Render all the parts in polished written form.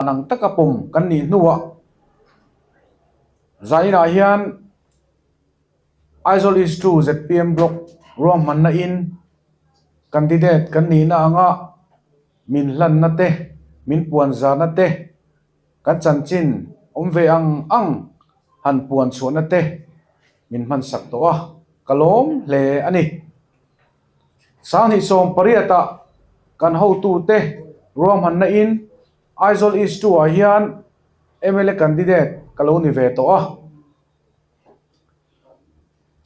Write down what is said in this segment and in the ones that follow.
Ang taka pawm kan nih hnuah zainah hian Aizawl East 2 zpm Block ruahmanna in candidate kan nihna anga min hlanna te, min puan zarna te, kan chanchin awm ve ang ang han puan chhuahna te min hmansak tawh a, ka lawm hle a ni. 2018 ah kan hotute ruahmanna in Aizawl East 2 ah hian mla candidate ka lo ni ve tawh a.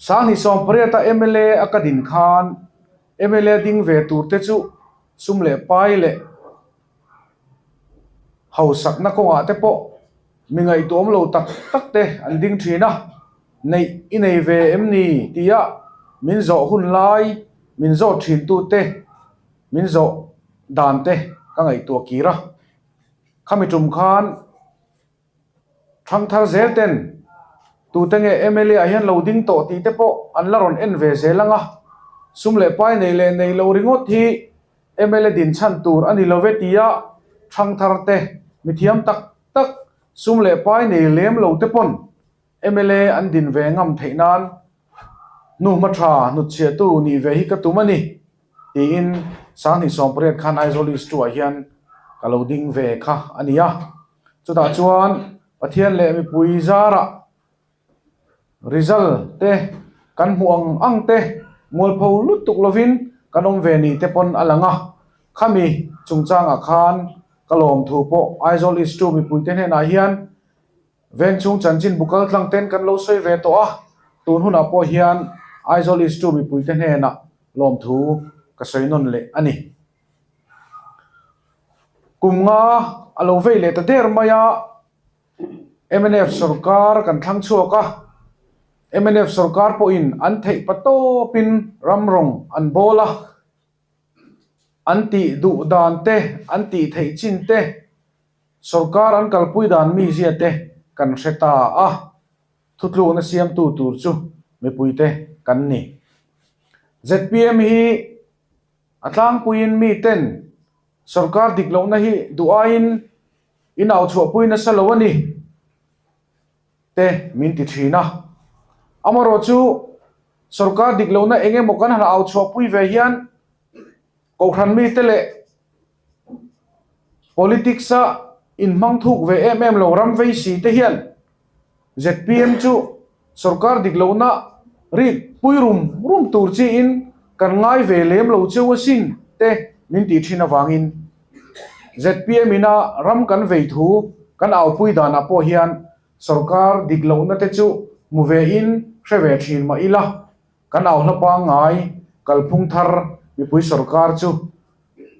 2018 a mla a ka din khan mla ding ve tur te chu sum leh pai leh hausakna kawngah te pawh mi ngaihtuahawm lo tak tak te an ding thin a, neih i nei ve em ni tia min zawh hun lai min zawh thin tu te min zawh dan te ka ngaihtuah kir a, khami tum khan Thangthar zel ten tute nge mla ah hian lo ding tawh tih te pawh an la rawn en ve zel ang a, sum leh pai nei leh nei lo ringawt hi mla din chhan tur a ni lo ve tia thangthar te mithiam tak tak sum leh pai nei lem lo te pawn mla an din ve ngam theih nan hnuhma tha hnutchhiahtu nih ve hi ka tum a ni tiin 2018 khan Aizawl East 2 ah hian ka lo ding ve kha a ni a. Chutah chuan Pathian leh mipui zarah result te kan hmuh ang ang te mualpho lutuk lovin kan awm ve ni te pawn a lang a. Khami chungchangah khan ka lawmthu pawh Aizawl East 2 mipuite hnenah hian Vengchhung chanchin bu kal tlang ten kan lo sawi ve tawh a, tun hunah pawh hian Aizawl East 2 mipuite hnenah lawmthu ka sawi nawn leh a ni. Kum nga a lo vei leh ta der mai a, mnf sorkar kan thlang chhuak a, mnf sorkar pawhin an theih pa tawpin ram rawng an bawl a, an tih duh dan te, an tih theih chin te, sorkar an kalpui dan mizia te kan hre ta a, thutlukna siamtu tur chu mipuite kan ni. Zpm hi A tlangpuiin miten sorkar dik lohna hi duh aiin in au chhuahpui nasa lo a ni te min ti thin a. Amaherawhchu sorkar dik lohna eng emaw kan han au chhuahpui ve hian Kohhran mite leh politics-a inhmang thuk ve em em lo ram vei si te hian zpm chu sorkar dik lohna rik pui rum rum tur chiin kan ngai ve lem lo cheu asin te min tih thin avangin zpm ina ram kan vei thu kan aupui danah pawh hian sorkar dik lohna te chu hmu ve in hre ve thin mah ila kan au hla pangngai kalphung thar mipui sorkar chu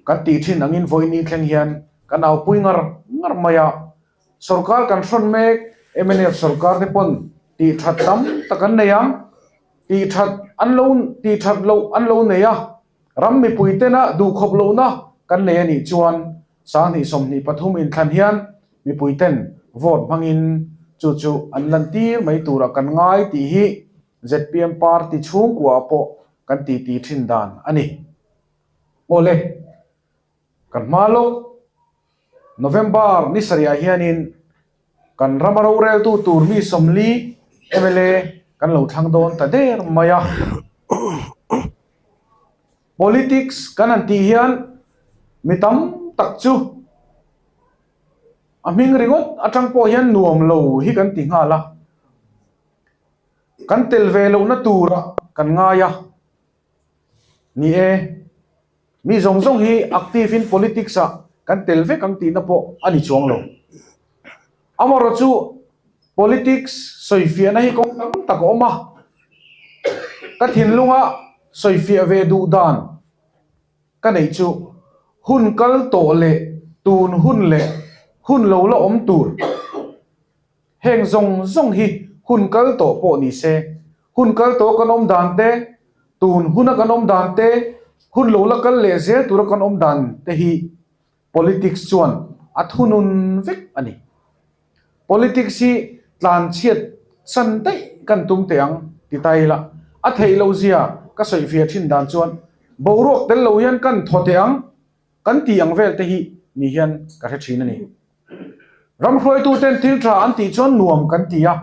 kan tih thin angin vawiin thleng hian kan aupui ngar ngar mai a. Sorkar kan hrawn mek, mnf sorkar te pawn tih that tam tak an nei ang, tih that an lo tih that loh an lo nei a, ram mipui tena duhkhawp lohna kan nei a nih chuan 2023 inthlan hian mipui ten vote hmangin chu chu an lantir mai turah kan ngai tih hi zpm party chhungkuaah pawh kan titi thin dan a ni. Awle. Kan hma lawk November ni sarihah hianin kan rama roreltu tur mi 40 mla kan lo thlang dawn ta der mai a. Politics kan han tih hian mi tam tak chu a hming ringawt atang pawh hian nuam lo hi kan ti nghal a. Kan tel ve lohna turah kan ngai a. Ni e. Mi zawng zawng hi active in politics ah kan tel vek ang tihna pawh a ni chuang lo. Amaherawh chu politics sawifiahna hi kawng tam tak a awm a, ka thinlunga sawifiah ve duh dan ka neih chu hun kal tawh leh tun hun leh hun lo la awm tur Heng zawng zawng hi hun kal tawh pawh ni se, hun kal tawh kan awm dan te, tun huna kan awm dan te, hun lo la kal leh zel tura kan awm dan te hi politics chuan a thunun vek a ni. Politics hi tlanchhiat san daih kan tum teh ang ti ta ila, a theih loh zia ka sawifiah thin dan chuan boruak tel lo hian kan thaw teh ang kan tih ang vel te hi ni hian ka hre thin a ni. Ram hruaituten thil tha an tih chuan nuam kan ti a,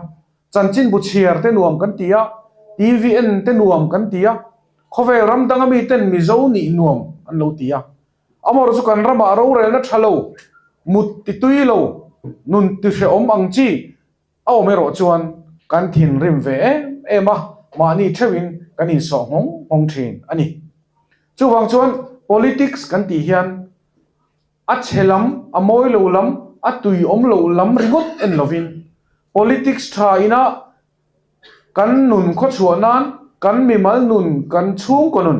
chanchinbu chhiar te nuam kan ti a, TV en te nuam kan ti a, khawvel ram danga miten Mizo nih nuam an lo ti a. Amaherawhchu chu kan ramah rorelna tha lo, mut ti tui lo, nun ti hrehawm ang chi a awm erawh chuan kan thinrim ve em em a, mahni theuhin kan insawh nghawng nghawng thin a ni. Chuvang chuan politics kan tih hian a chhe lam, a mawi lo lam, a tui awm lo lam ringawt en lovin politics tha ina kan nun khawchhuah nan, kan mimal nun, kan chhungkaw nun,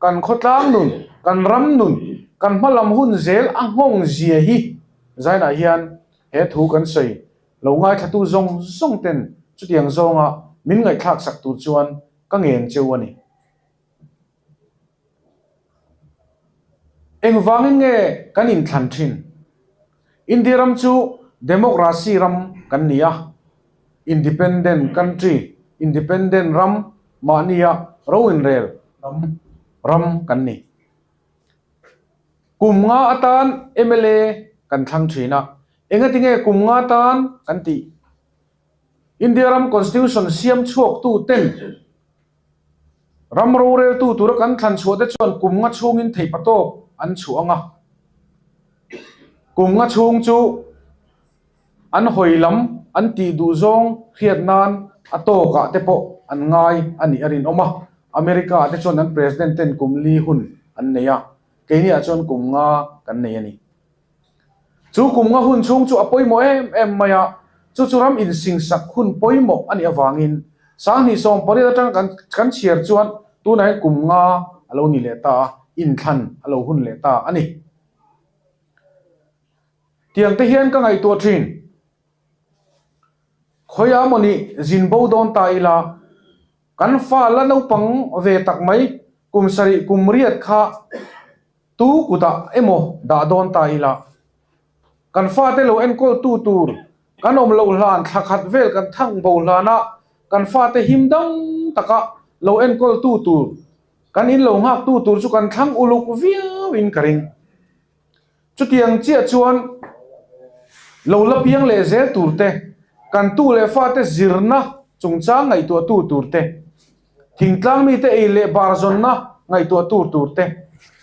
kan khawtlang nun, kan ram nun, kan hma lam hun zel a nghawng zia hi zainah hian he thu kan sawi lo ngaithlatu zawng zawng ten chutiang zawnga min ngaihthlak sak tur chuan ka ngen cheu a ni. Engvangin nge kan inthlan thin? India ram chu democracy ram kan ni a, independent country, independent ram mahnia ro inrel ram ram kan ni. Kum nga atan mla kan thlang thin a, engatinge kum nga atan kan tih? India ram constitution siam chhuaktu ten Ram roreltu tura kan thlan chhuah te chuan kum nga chhungin theih patawk an chhuah ang a. Kum nga chhung chu an hawi lam an tih duh zawng hriat nan a tawkah te pawh an ngai a nih a rinawm a. America ah te chuan an president ten kum li hun an nei a, keiniah chuan kum nga kan nei a ni. Chu kum nga hun chhung chu a pawimawh em em mai a, chu chu ram insingsak hun pawimawh a nih avangin 2018 atanga kan kan chhiar chuan tunah hian kum nga a lo ni leh ta a, inthlan a lo hun leh ta a ni. Tiang te hian ka ngaihtuah thin. Khawiah maw nih zin bo dawn ta ila, kan fa la naupang ve tak mai kum sarih kum riat kha Tu kutah emaw dah dawn ta ila, kan fate lo enkawltu tur kan awm loh hlan thla khat vel kan thang bo hlana kan fate him dang taka lo enkawltu tur kan in lo nghaktu tur chu kan thlang uluk viau in ka ring. Chutiang chiah chuan lo la piang leh zel tur te, kan tu leh fate zirna chungchang ngaihtuahtu tur te, Thingtlang mite ei leh bar zawnna ngaihtuah tur tur te,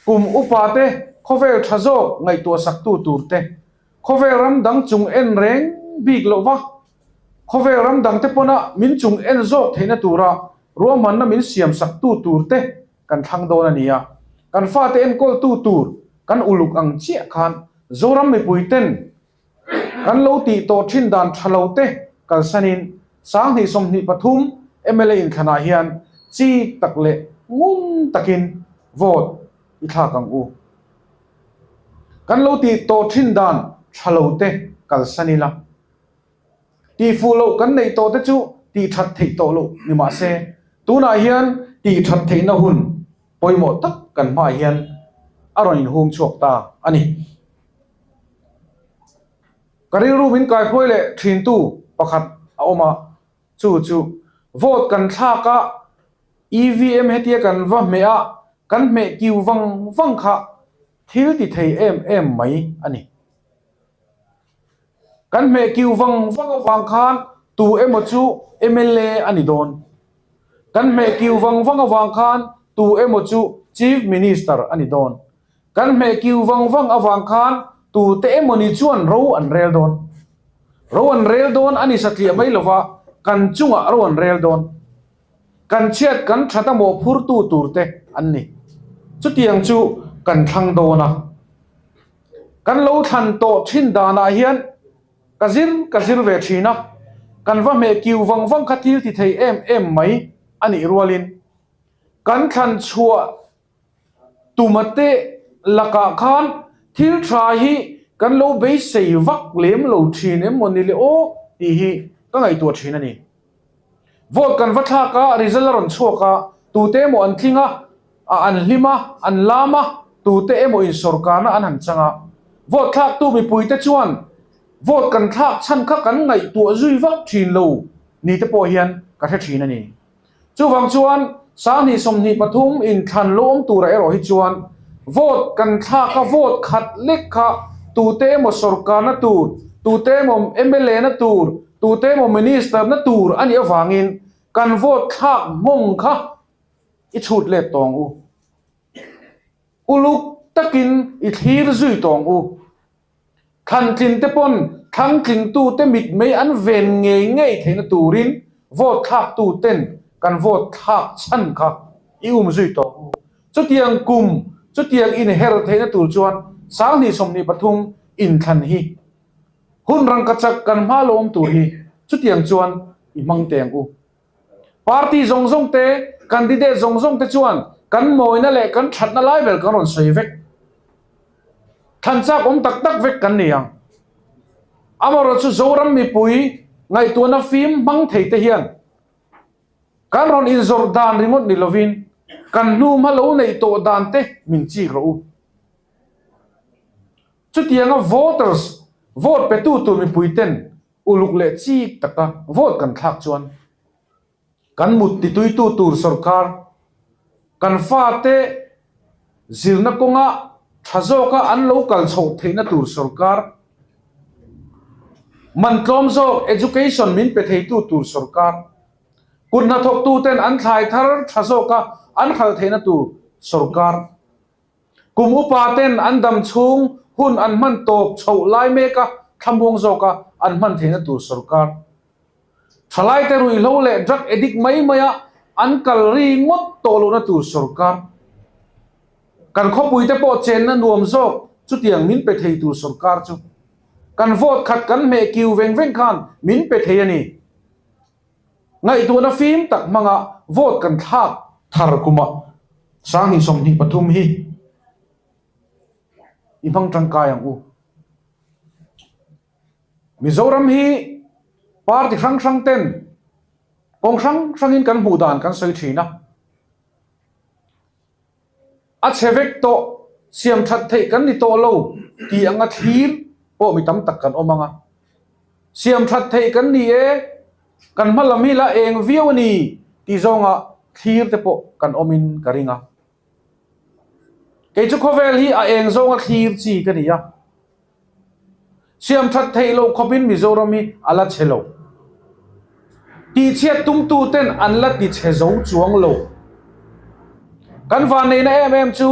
kum upa te khawvel tha zawk ngaihtuah sak tu tur te, khawvel ram dang chung en reng bik loh va, khawvel ram dang te pawna min chung en zawk theihna tura ruahmanna min siam sak tu tur te kan thlang dawn a ni a. Kan fate enkawl tu tur kan uluk ang chiah khan Zoram mipui ten Kan lo tih tawh thin dan tha lo te kalsanin 2023 mla inthlanah hian chik tak leh ngun takin vote i thlak ang u. Kan lo tih tawh thin dan tha lo te kalsan ila. Tih fuh loh kan neih tawh te chu tih that theih tawh loh ni mah se tunah hian tih that theihna hun pawimawh tak kan hmaah hian a rawn inhung chhuak ta a ni. Ka rilru min kaihruai leh thintu pakhat a awm a, chu chu vote kan thlak a, EVM hetia kan va hmeh a, kan hmeh kiu vang vang kha thil ti thei em em mai a ni. Kan hmeh kiu vang vang avang khan tu emaw chu mla a ni dawn. Kan hmeh kiu vang vang avang khan tu emaw chu Chief Minister a ni dawn. Kan hmeh kiu vang vang avang khan tute emawni chuan ro an rel dawn. Ro an rel dawn a ni satliah mai lova, kan chungah ro an rel dawn. Kan chhiat kan that a mawhphurtu turte an ni. Chutiang chu kan thlang dawn a. Kan lo thlan tawh thin danah hian ka zir ka zir ve thin a, kan va hmeh kiu vang vang kha thil ti thei em em mai a nih rualin kan thlan chhuah Tumate lakah khan thil tha hi kan lo beisei vak lem lo thin em maw ni le aw tih hi ka ngaihtuah thin a ni. Vote kan va thlak a, result a rawn chhuak a, tute emaw an tling a, an hlim a, an lam a, tute emaw in sawrkarna an han chang a. Vote thlaktu mipuite chuan vote kan thlak chhan kha kan ngaihtuah zui vak thin lo ni te pawh hian ka hre thin a ni. Chuvang chuan 2023 inthlan lo awm turah erawh hi chuan vote kan thlak a, vote khat lek kha tute emaw sawrkarna tur, tute emaw mla na tur, tute emaw minister na tur a nih avangin kan vote thlak nghawng kha i chhut let tawng u. Uluk takin i thlir zui tawng u. Thlantlin te pawn thlangtlingtute mitmei an ven ngei ngei theihna turin vote thlaktu ten kan vote thlak chhan kha i um zui tawh u. Chutiang kum, chutiang inher theihna tur chuan 2023 inthlan hi hun rangkachak kan hma lo awm tur hi chutiang chuan i hmang teng u. Party zawng zawng te, candidate zawng zawng te chuan kan mawina leh kan thatna lai ber kan rawn sawi vek. Thlan chak awm tak tak vek kan ni ang. Amaherawhchu Zoram mipui ngaihtuahna fim hmang thei te hian kan rawn inzawrh dan ringawt ni lovin kan hnu hma lo neih tawh dan te min chik rawh u. Chutianga voters, vote petu tur mipui ten uluk leh chik taka vote kan thlak chuan Kan mut tituitu tur sorkar, kan fate zirna kawnga tha zawka an lo kal chhoh theihna tur sorkar, man tlawm zawk education min pe theitu tur sorkar, kut hnathawktuten an thlai thar tha zawka an hralh theihna tur sorkar, kum upa ten an dam chhung hun an hman tawp chhoh lai meka thlamuang zawka an hman theihna tur sorkar. Thalaite ruihhlo leh drug addict mai maia an kal ri ngawt tawh lohna tur sorkar, kan khawpuite pawh chenna nuam zawk chutiang min pe thei tur sorkar chu kan vote khat kan hmeh kiu veng veng khan min pe thei a ni. Ngaihtuahna fim tak hmanga vote kan thlak thar kuma 2023 hi i hmang tangkai ang u. Mizoram hi party hrang hrang ten kawng hrang hrangin kan hmuh dan kan sawi thin a. A chhe vek tawh, siam that theih kan ni tawh lo tih anga thlir pawh mi tam tak kan awm ang a. Siam that theih kan ni e, kan hma lam hi la eng viau a ni tih zawnga thlir te pawh kan awmin ka ring a. Kei chu khawvel hi a eng zawnga thlir chi ka ni a. Siam that theih loh khawpin Mizoram hi a la chhe lo. Tihchhiat tumtu ten an la ti chhe zo chuang lo. Kan vanneihna em em chu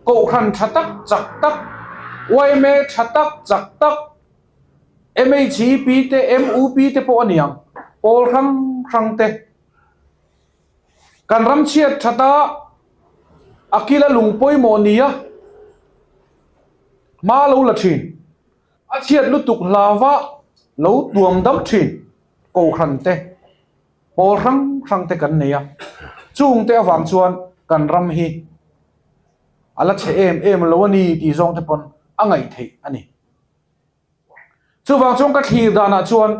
Kohhran tha tak chak tak, yma tha tak chak tak, MHEP te, MUP te pawh a niang, pawl hrang hrang te. Kan ram chhiat that a, a kila lung pawimawh nia. Hma lo la thin. A chhiat lutuk hlava lo tuam dam thin Kohhran te, pawl hrang hrang te kan nei a. Chung te avang chuan kan ram hi a la chhe em em lo a ni tih zawng te pawn a ngaih theih a ni. Chuvang chuan ka thlir danah chuan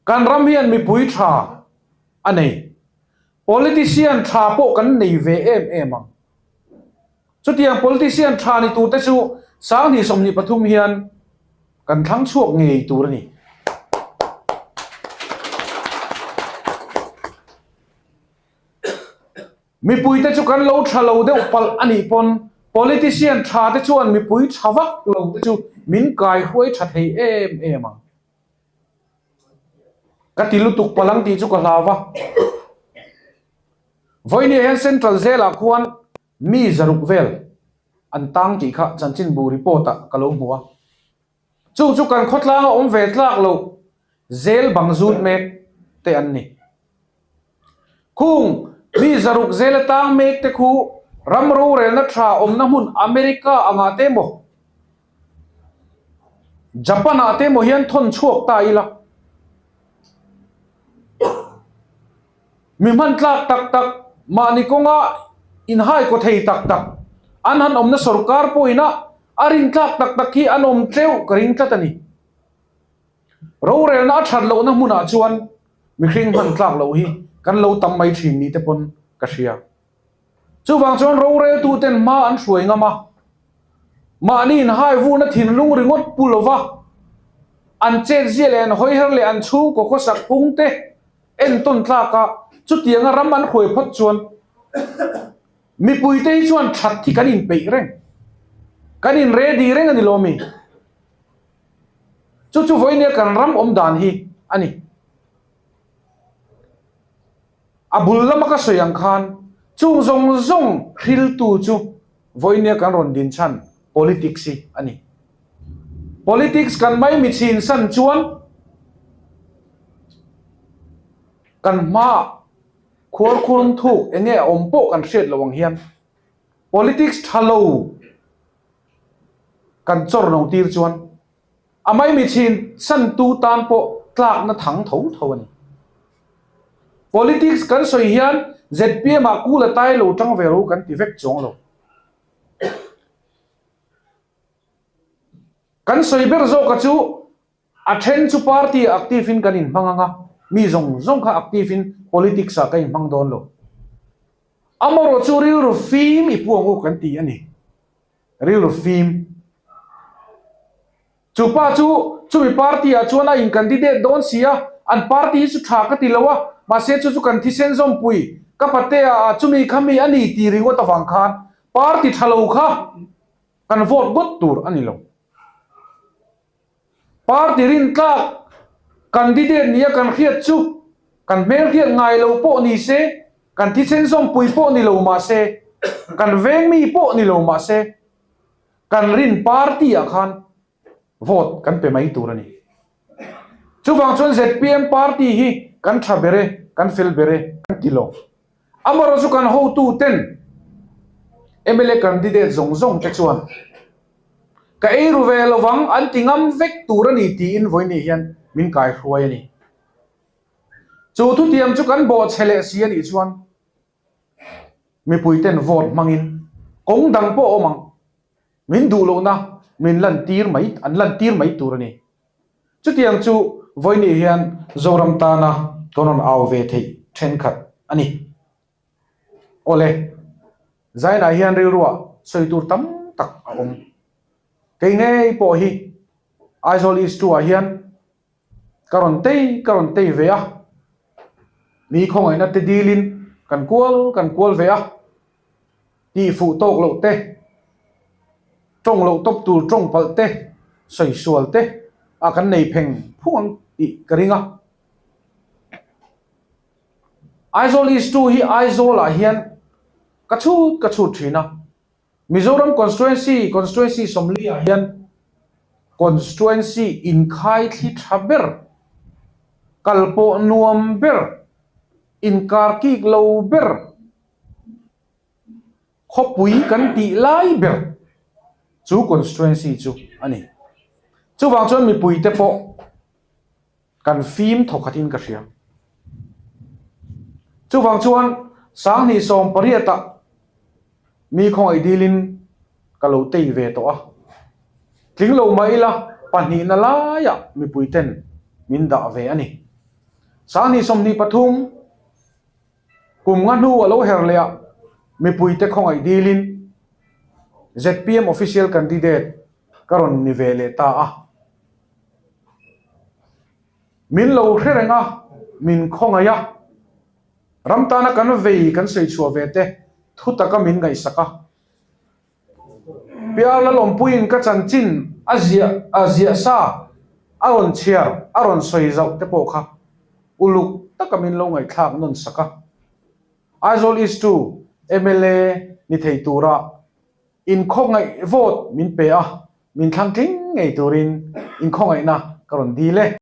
kan ram hian mipui tha a nei. Politician tha pawh kan nei ve em em ang. Chutiang politician tha ni turte chu 2023 hian kan thlang chhuak ngei tur a ni. Mipuite chu kan lo tha lo deuh palh a nih pawn politician tha te chuan mipui tha vak lo te chu min kai hruai tha thei em em ang. Ka ti lutuk palh ang tih chu ka hlau va. Vawinia hian Central Jail-ah khuan mi zaruk vel an tang tih kha chanchinbu report-ah ka lo hmu a. Chu chu kan khawtlanga awm ve tlak loh zel bang zut mek te an ni. Khung mi zaruk zela tang mek te khu ram rorelna tha awmna hmun America angah te emaw, Japan-ah te emaw hian thawn chhuak ta ila. Mi hman tlak tak tak, mahni kawnga inhai kaw thei tak tak, an han awmna sorkar pawhin a a rin tlak tak tak hi an awm tleuh ka ring tlat a ni. Rorelna a that lohna hmunah chuan mihring hman tlak loh hi kan lo tam mai thin ni te pawn ka hria. Chuvang chuan roreltuten hma an hruai ngam a, mahni inhai vurna thinlung ringawt pu lova an chetzia leh an hawiher leh an chhungkaw khawsak phung te entawn tlak a, chutianga ram an hruai phawt chuan mipuite hi chuan that hi kan inpeih reng, kan in ready reng a ni lo mi? Chu chu vawinia kan ram awm dan hi a ni. A bul lama ka sawi ang khan chung zawng zawng hriltu chu vawinia kan rawn din chhan politics hi a ni. Politics kan maimi chhin san chuan kan hmaah khuarkhurm thuk enge a awm pawh kan hriat loh ang hian politics tha lo kan chawr lo tir chuan a maimi chhin santu tan pawh tlakna thang tho tho a ni. Politics kan sawi hian zpm ah kul a tai lo tang ve ro kan ti vek chuang lo. Kan sawi ber zawka chu a then chu party ah active in kan inhmang ang a, mi zawng zawng kha active in politics ah ka inhmang dawn lo. Amarawh chu rilru fim i pu ang u kan ti a ni. Rilru fim. Chu pa chu chumi party ah chuan a in candidate dawn si a, an party hi chu tha ka ti lo a, mahse chu chu kan thisen zawmpui ka patea ah chumi kha mi a ni ti ringawt avang khan party tha lo kha kan vote ngawt tur a ni lo. Party rintlak candidate nia kan hriat chu kan hmelhriat ngai lo pawh ni se, kan thisen zawmpui pawh ni lo mahse, kan veng mi pawh ni lo mahse, kan rin party ah khan vote kan pe mai tur a ni. Chuvang chuan zpm party hi kan tha ber e, kan fel ber e kan ti lo. Amarawh chu kan hotu ten mla candidate zawng zawng te chuan ka ei ru ve lovang an ti ngam vek tur a ni tiin vawiin hian min kaihruai a ni. Chu thutiam chu kan bawhchhe leh si a nih chuan Mipui ten vote hmangin kawng dang pawh a awm ang. Min duh lohna min lan tir mai an lan tir mai tur a ni. Chutiang chu vawinih hian Zoram tana kan rawn au ve theih thenkhat a ni. Awle, Zainah hian rilruah sawi tur tam tak a awm. Kei ngei pawh hi Aizawl East 2 ah hian Ka rawn tei ka rawn tei ve a, mi khawngaihna te dilin kan kual kan kual ve a, tih fuh tawk loh te, tawng loh tawp tur tawng palh te, sawi sual te a kan nei pheng phung ang tih ka ring a. Aizawl East 2 hi Aizawl ah hian ka chhut ka chhut thin a. Mizoram Constituency, Constituency 40 ah hian Constituency inkhai thli tha ber, kal pawh nuam ber, inkar kik lo ber, khawpui kan tih lai ber chu Constituency chu a ni. Chuvang chuan mipuite pawh Kan fim thawkhatin ka hria. Chuvang chuan 2018 ah mi khawngaih dilin ka lo tei ve tawh a. Tling lo mah ila pahnihna laiah mipui ten min dah ve a ni. 2023 kum nga hnu a lo her leh ah mipuite khawngaih dilin zpm official candidate ka rawn ni ve leh ta a. Min lo hre reng a, min khawngaih a. Ram tana kan vei kan sawi chhuah ve te thu taka min ngaihsak a. Piar Lalawmpuiin ka chanchin a ziah a ziah sa a rawn chhiar a rawn sawi zauh te pawh kha uluk taka min lo ngaihthlak nawn sak a. Aizawl East 2 mla ni thei tura Inkhawngaih vote min pe a, min thlang tling ngei turin inkhawngaihna ka rawn dil e.